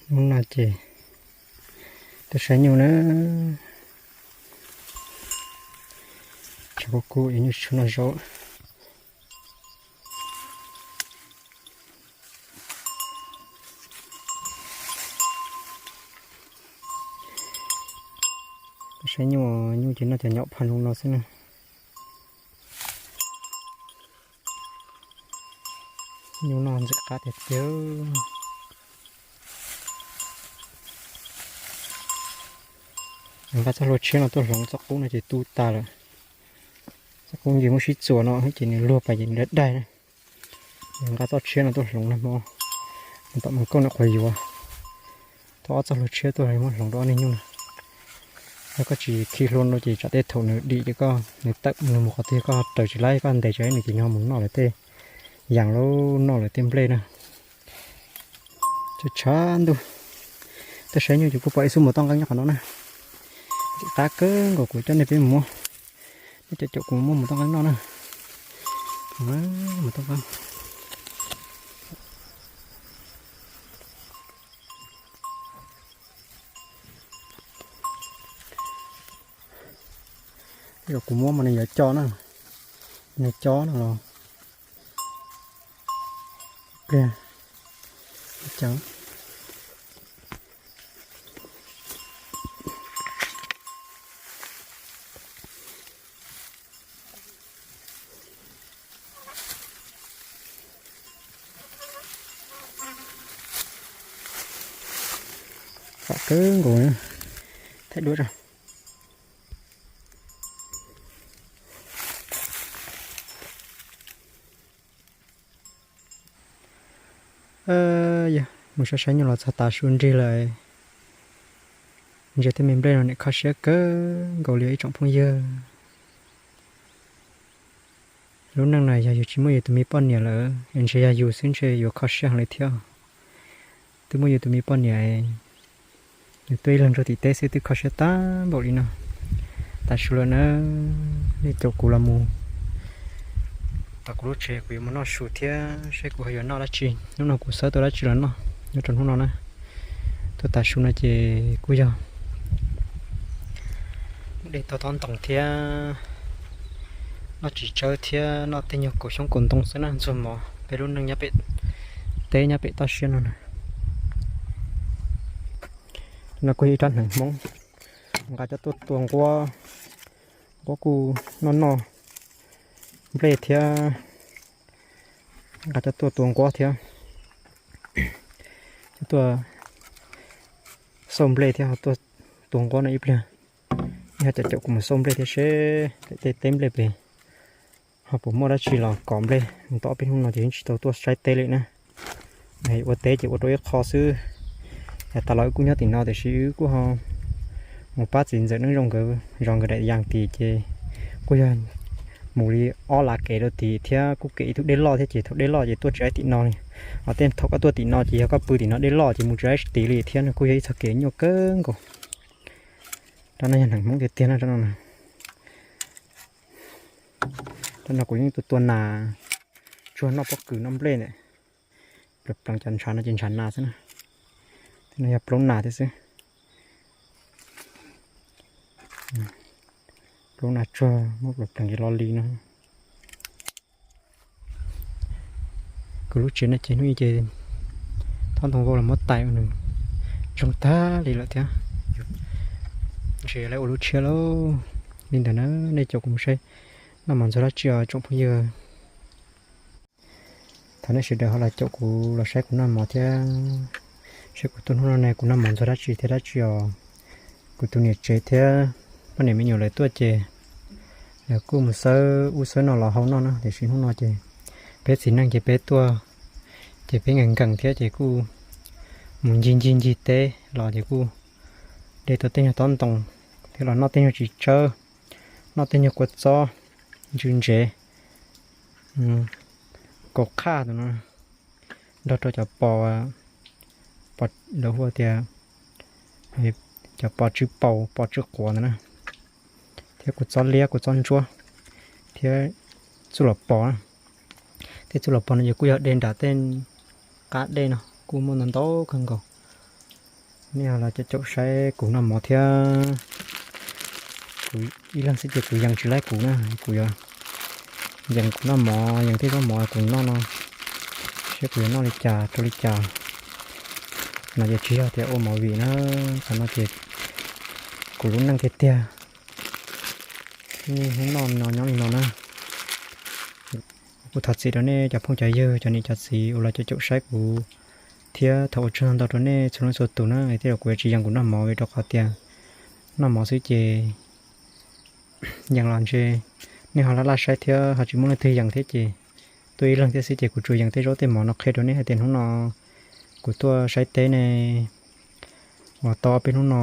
Hnub no ces tuaj saib nyuj na, tshav kub kub es nyuj tsis tshua noj zaub. Saib nyuj, nyuj ces noj cov nyom phaj zoo no xwb na. Nyuj noj ntxim qab tiag tiag. Nqa txoj hlua tshiab no tuaj hloov, txoj qub no ces tu tas lawm. Txoj qub ces muab sib txuas no ces nws luag pas ces nws daig daig na. Nqa txoj tshiab no tuaj hloov na, hmo no tom Moos Kooj no qhuav yuav tau ob txoj hlua tshiab tuaj muab hloov rau ob niag nyuj na. Yog koj tsis khi hlua no ces tsam tej thaum nws dim ces koj, nws tawm nws mus qhov twg koj raws tsis laib, koj ntes tsis laib nws ces nws ho mus noj lawv tej yas, noj lawv tej nplej na. Tshav tshav ntuj, tuaj saib nyuj ces kuj pom ib xub mus toj nqeeb nyob qhov no na. Ntxim qab kawg nkaus, kuv coj nej peb mus muab, nej caum caum kuv muab mus toj nqeeb noj na. Mus toj nqeeb. Tej zaum kuv muab mas nws yuav co na, nws co no los pliag. Fam kawg nkaus, thaij duab tso. Yog mus saib saib nyuj los txog tav su nrig lawm. Ntsia tej me nplej no nim kho siab kawg nkaus li ib tsoom phooj ywg. Lub neej no yog yus tsis muaj yus tus me poj niam lawm es ntshe yog yus xwb ntshe yuav kho siab heev li thiab. Twb muaj yus tus me poj niam, yus tuaj ib leeg rau tim teb xwb twb kho siab tag npaum li no. Tav su lawm na, nej caum kuv los mus tom kuv lub tsev, kuv yuav mus noj su thiab seb kuv ho yuav noj dab tsi. Hnub no kuv xawb tau dab tsi los noj nyob rau hnub no na. Tuaj tav su no ces kuj yog de tau tob ntoos thiab noj txiv tsawb thiab noj tej nyuag kaus xyoob kaus ntoo xwb na, ntxuag mov peb lub neej nyob pem teb nyob pem toj siab no na. No kuj yog ib rab hneev Hmoob, nqa coj tuaj tua nquab, nquab kuj noj noj nplej thiab, nqa coj tuaj tua nquab thiab, coj tuaj xauj nplej thiab ho tuaj tua nquab no ib pliag. Yog caum caum kuv mus xauj nplej thiab seb tej teb nplej pem ho puas muaj dab tsi los kov nplej mus tau. Ob peb hnub no ces yeej tsis tau tuaj saib teb li na. Ua teb ces ua rau ib qho xwb. Yav tas los wb kuj nyob tim no tiam sis wb kuj ho mus pab txiv ntxawm Neeb Zoo nkawd zos nkawd daim yas tid ces kuj yog mus li ob lav kev rau tid thiab kuj kev ib tug dej loj thiab ces thaum dej loj ces tuaj tsis laib tim no li. Ho tej thaum koj tuaj tim no ces yog koj pw tim no dej loj ces mus tsis laib tid li thiab no kuj yog ib txoj kev nyuaj kawg nkaus. Rab no yog hneev Hmoob tiag tiag no rab no. Rab no kuv yeej tuaj tua nas, tsuag noj pob kws noj nplej ntawm. Pleev pleev cov ntshav no ces ntshav nas xwb na. Tej no yog plaub nas thiab xwb. Plaub nas tsuag muab pleev pleev ces lo li no. Kuv lub tsev no ces hnub i ces thaub ntoo vau los muab tais ua nws zoo tag li lawm thiab. Ntshe lawv ua lub tshiab lauj. Li ntawd na, nej caum kuv mus saib noj mov ntxuag dab tsi os tsoom phooj ywg. Thov nej sawv daws ho los caum kuv los saib kuv noj mov thiab, saib kuv tuaj hnub no ne kuv noj mov ntxuag dab tsi thiab dab tsi os. Kuv tus niam tsev thiab poj niam me nyuam lawv tuaj ces lawv kuj mus xawb ub xawb no los hau noj na, tiam sis hnub no ces peb txiv neej ces peb tuaj ces peb nkees nkees thiab ces kuj mus ncig ncig ncig teb los ces kuj de tau tej nyuag tob ntoo thiab los noj tej nyuag txiv tsawb, noj tej nyuag kua txob ntsw ntsev, kaus qhaj tus no, nrog rau cov pos, lawv hu tias cov pos tsw paus pos tsw quav ntawd na, thiab kua txob liab kua txob ntsuab, thiab txuj lom pos na. Tej txuj lom pos no ces kuj yog de nram tej qab dej no kuj muaj ntau ntau kawg nkaus. Nej ho los caum caum saib kuv noj mov thiab. Kuv ib leeg xwb ces kuv yees tsis laib kuv na, kuv yuav yees kuv noj mov, yees tej zaub mov kuv noj no, seb kuv yuav noj li cas rau li cas. No ces tsis yog tias ua movie na, qhov no ces kuv lub neej tiag tiag. Niaj hnub noj no nyob li no na. Kuv thov txim rau nej cov phooj cov ywg, cov niam cov txiv uas los caum caum saib kuv, thiab thov ua tsaug ntau rau nej txhua leej txhua tus na. Thiab kuv yuav tsis yees kuv noj mov vim rau qhov tias noj mov xwb ces yees los ntshe nej ho laj laj saib thiab ho tsis muaj leej twg yees thiab ces tuaj ib leeg thiab xwb ces kuv tsuas yees tej zaub tej mov no qhia rau nej hais tias hnub no kuv tuaj saib teb ne, uas tau ob peb hnub no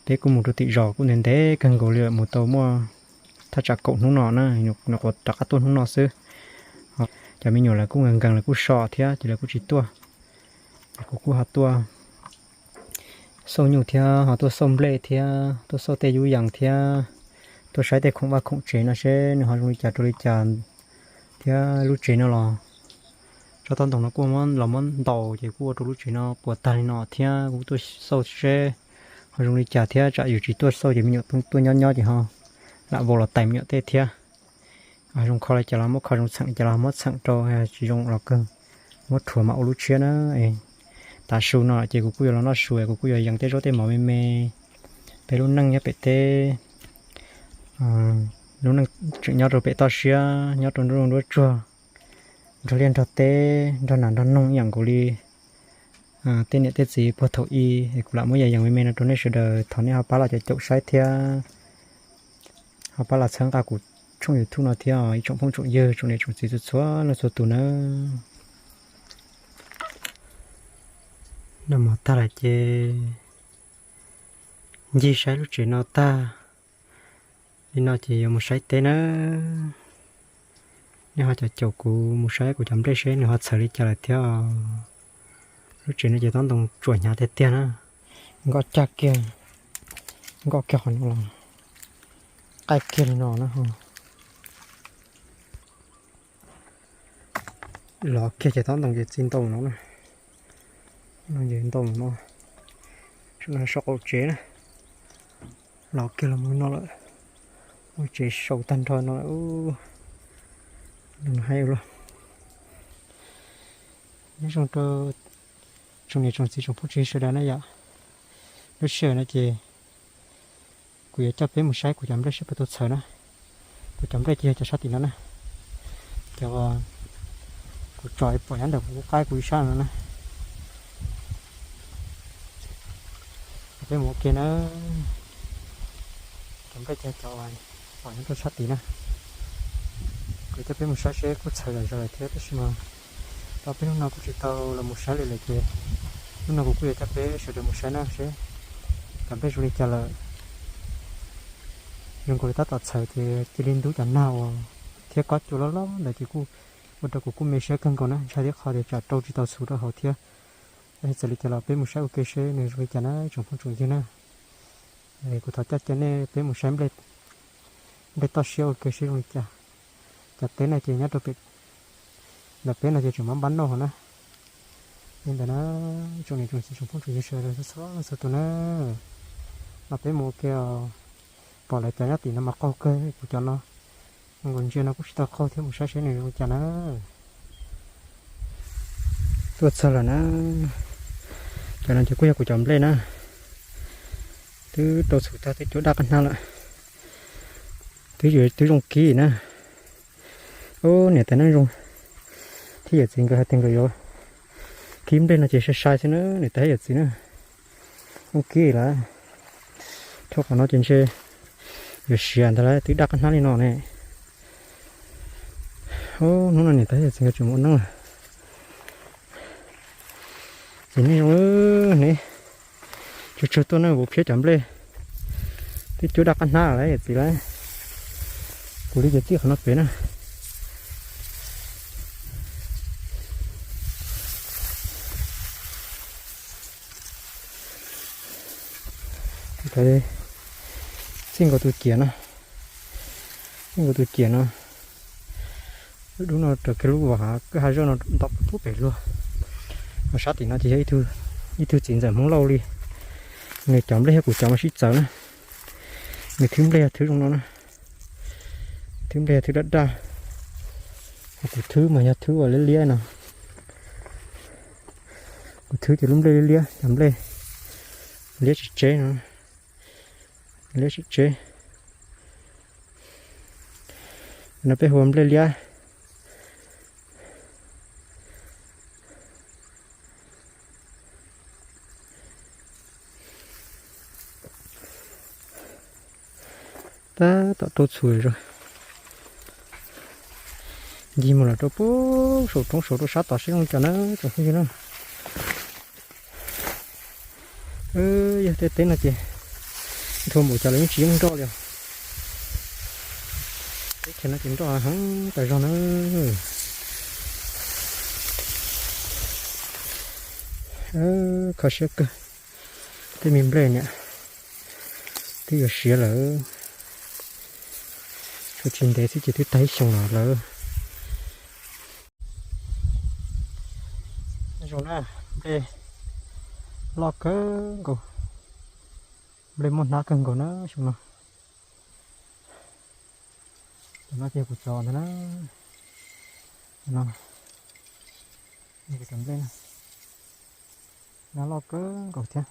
peb kuj mus rau tim zos kuj ntev ntev kawg nkaus li, mus tau muaj thaj tsam kaum hnub no na, nyuam qhuav rov qab tuaj hnub no xwb. Cov me nyuam lawv kuj nkees nkees lawv kuj so thiab ces lawv kuj tsis tuaj. Kuv kuj ho tuaj xauj nyuj thiab ho tuaj xauj nplej thiab tuaj xauj tej yub yees thiab tuaj saib tej khoom vaj khoom tsev no seb nws ho zoo li cas rau li cas thiab lub tsev no los tsob taub ntoo no kuj los muab ntaus ces kuj ua rau lub tsev no puas tag li no thiab kuv tuaj xauj seb ho zoo li cas thiab tsam yus tsis tuaj xauj ces me nyuam tuaj nyob nyob ces ho lam vau los tais me nyuam tej thiab. Zoo kho li cas los muab kho, zoo txheem li cas los muab txheem rau, tsis zoo los kawg muab rhuav mas ua lub tshiab na. Tav su no ces kuv kuj yuav los noj su, kuv kuj yuav yees tej zaub tej mov me me. Peb lub neej nyob pem teb, lub neej tseem nyob rau pem toj siab, nyob rau nruab nruab tsuag, nrog liaj nrog teb, nrog nas nrog noog ib yam nkaus li tej niam tej txiv puag thaum ub. Kuv lam muab yees yees me me no rau nej sawv daws, thov nej ho pab los caum caum saib thiab ho pab los txhawb nqa kuv tshooj YouTube no thiab ib tsoom phooj tsoom ywg, tsoom niam tsoom txiv txhua txhua leej txhua tus nawb. Noj mov tag lawm ces ncig saib lub tsev no tag li no ces yuav mus saib teb nawb. Nej ho caum caum kuv mus saib kuv cov nplej seb nws ho txhawv li cas lawm thiab. Lub tsev no ces taub ntoo tsuam hnyav tiag tiag na. Nkoj cag kiag, nkoj kiag qhov no los qaij kiag li no na. Lov kiag ces taub ntoo ces txi ntau no na. Ntoo ces ntau no, saum qaum tsev na. Lov kiag los mus no lawm, ua tsev sau tag nrho no lawm. Haib ua luaj. Nyob zoo rau tsoom niam tsoom txiv tsoom phooj tsoom ywg sawv daws na yom. Lub sij hawm no ces kuv yuav coj peb mus saib kuv cov nplej seb puas tau txhawv na. Kuv cov nplej ces yog cov sab tim no na, cov kuv tso pom nyob ntawm kuv qaib kuv ib sab no na. Peb mus ua ke na. Cov nplej ces cov pom nyob rau sab tid na. Kuv coj peb mus saib seb kuj txhawv zom zaws lawm thiab tab sis mas tau peb hnub no kuj tsis tau los mus saib li lawm ces hnub no kuv kuj yuav coj peb sawv daws mus saib na seb cov nplej zoo li cas lawm. Zoo nkaus li tab tom txhawv ces cia li ntub cov nag uas thiab kob cua loj loj ntawd ces kuj ua rau kuv kuj me siab kawg nkaus na, ntshai thiab qhov tias tsam rau tsis tau txhuv rau hauv thiab. Tab sis txawm li cas los peb mus saib ua ke seb nws zoo li cas na tsoom phooj tsoom ywg na. Kuv thov coj caw nej peb mus saib nplej toj siab ua ke seb zoo li cas. Cov teb no ces nyob rau pem ntawm peb no ces tseem muab npab noj hauv na. Li ntawd na, tsoom niam tsoom txiv tsoom phooj tsoom ywg sawv daws txhua txhua tus na, no peb mus ua ke os. Pom lawv cov nyob tim no mas qaug kawg, kuv cov no nkaus ntsia no kuj tsis tau qaug thiab, mus saib seb nws zoo li cas na. Tuaj txog lawm na, cov no ces kuj yog kuv cov nplej na, twb rau txhuv tag twb cuab daj qab hnab lawm, twb zoo kib na. Ub, niam tais neej zoo thiab yawm txiv nkawd hais tias nkawd yuav kib nplej no ces sai sai xwb na niam tais thiab yawm txiv na. Zoo kib lawm, rau qhov no ces ntshe yuav siav ntag lauj, twb daj qab hnab li no ne. Ub, hnub no niam tais thiab yawm txiv nkawd tseem mus ua neeb lawm. Ces nej zoo ne, tsuag tsuag tuaj na, vauv phiab cov nplej twb cuab daj qab hnab lawm yawm txiv lauj. Kuv li ces txij qhov no pem na. Txij nkaus tus ciam no, txij nkaus tus ciam no, lub dub no raws kiag lub vos hav kwj hav zoj no nto pub pem luag. Mas sab tim no ces yog ib tug Ib tug txiv ntxawm Hmoob Lauj li, nws cov nplej thiab kuv cov mas sib txawv na. Nws thwb nplej yog thwb zoo no na, thwb nplej yog thwb daj daj, ho kuv thwb mas yog thwb uas liab liab no. Kuv thwb ces lub nplej liab liab, cov nplej liab tsis tseb no, liab tsis tseb. No peb hu ua nplej liab. Tab tom rau txhuv zog, ncig mus lawm rau pem saum roob saud rau sab tod seb zoo li cas na tsoom phooj ywg na. Yog tej teb no ces nthua npaum cas los yeej tsis yeej nroj li os. Teb chaws no ces nroj heev tas zog na. Kho siab kawg, tej me nplej niam twb yuav siav lawm, tshuav tsis ntev xwb ces twb tag ib xyoos los lawm. Zoo na, nplej loj kawg nkaus, nplej muaj hnab kawg nkaus na xyoo no. Cov no ces kuv cov ntag na. Cov no, kuv cov nplej na, hnab loj kawg nkaus thiab.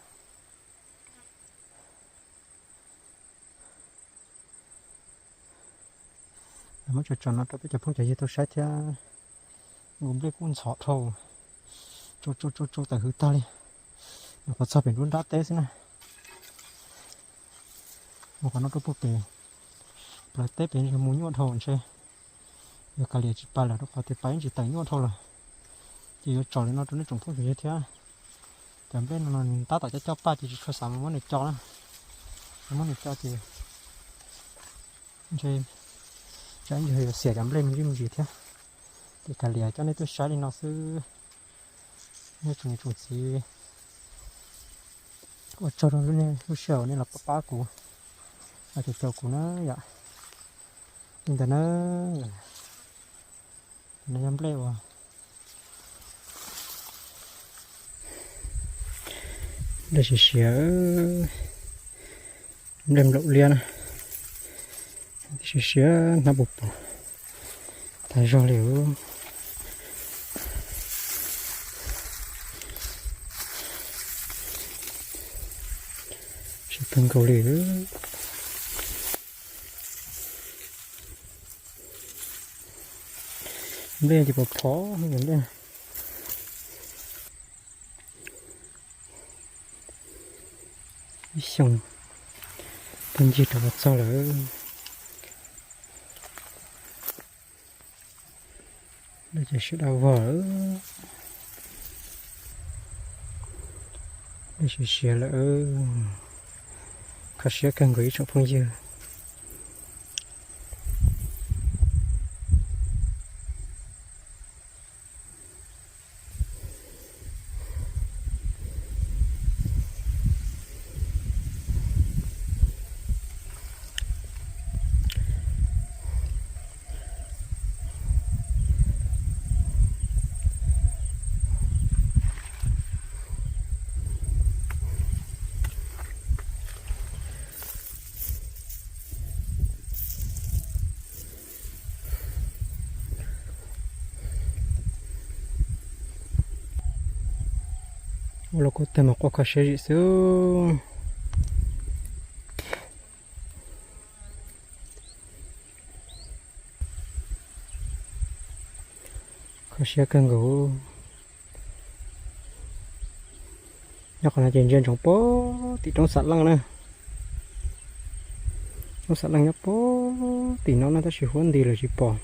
Muab tso tso no rau peb cov phooj cov ywg tau saib thiab. Nkaus nplej kuj ntxhov dhau, tsu tsu tsu tsu tawm hwv tag li. Nyuam qhuav txog pem nruab nrab teb xwb na. Mus qhov no rau puag pem plawv teb pem mus nyuaj dhau ntshe. Yog kav liam tsis pais lawm rau qhov tias pais ib ntsis tawm nyuaj dhau lawm. Ces yuav tsom li no rau nej tsoom phooj ywg thiab. Cov nplej no nws tab tom coj coj paj ces tsis tshua xav mus muab nws co na. Muab nws co ces ntshe tsam ib ntsis yuav xiam cov nplej me ntsis me ntsis thiab. Ces kav liam coj nej tuaj saib li no xwb. Nej tsoom niam tsoom txiv, ua tsaug rau lub sij hawm nej los pab pab kuv, los caum caum kuv na yom. Li ntawd na, no yog nplej uas nplej siav siav, nplej nplaum liab na, siav siav hnab puv puv tas zog li. Siav kawg nkaus li. Nplej ces pom phom nplej. Ib xyoos peb ncig rau qhov txog lawm. Lawv ces siav dab vog lawm, lawv siav siav lawm. Kho siab kawg nkaus ib tsoom phooj ywg. Ua los kuj tag mas quaj kho siab zim xwb. Kho siab kawg nkaus. Nyob qhov no ces ntsia ntsoov pog tim roob xam leej na. Roob xam leej nyob pog tim no na tab sis huab nti lawm tsis pom.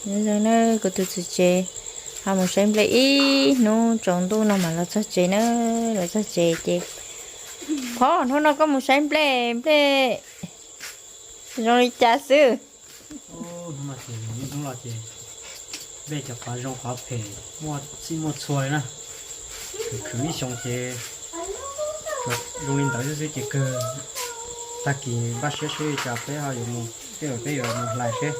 Zoo na, kuv tus txiv tsev ho mus saib nplej ib hnub tsaus ntuj no mas los txog tsev na, los txog tsev ces, phov hnub no koj mus saib nplej, nplej zoo li cas xwb? Hnub no ces hnub los ces nplej cov qhov zoo qhov phem muaj txhij muaj txhua li na. Khwv khwv ib xyoos ces zoo li ntawd xwb xwb ces kawg Tag kis npaj siab seb cas peb ho yuav mus, peb yuav, peb yuav mus hlais seb,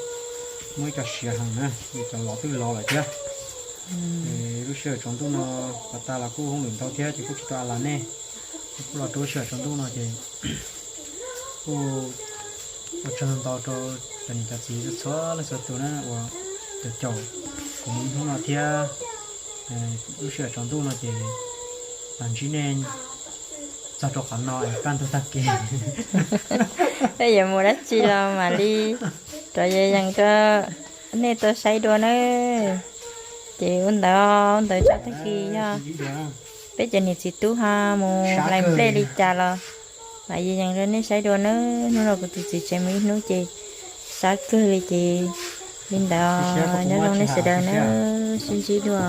muaj ib co siav heev na, cov lov twb lov lawm thiab. Lub sij hawm tsaus ntuj no pas tas los kuj hauj lwm ntau thiab ces kuj tsis tau a las nej, kuj los rau lub sij hawm tsaus ntuj no ces kuj ua tsaug ntau rau cov niam cov txiv txhua leej txhua tus na uas caum caum kuv hnub no thiab. Lub sij hawm tsaus ntuj no ces los ntsib nej txog rau qhov no es kaj ntug tag kis. Peb yuav mus dab tsi los mam li rov yees rau nej tau saib dua nawb. Ces ua ntawd, ua ntawd tso, tag kis yog peb cov niam txiv tub ho mus hlais nplej li cas los mam yees rau nej saib dua nawb. Hnub no kuv tus txiv tsev mus ib hnub ces sab kawg li ces li ntawd, nyob zoo nej sawv daws nawb, sib ntsib dua.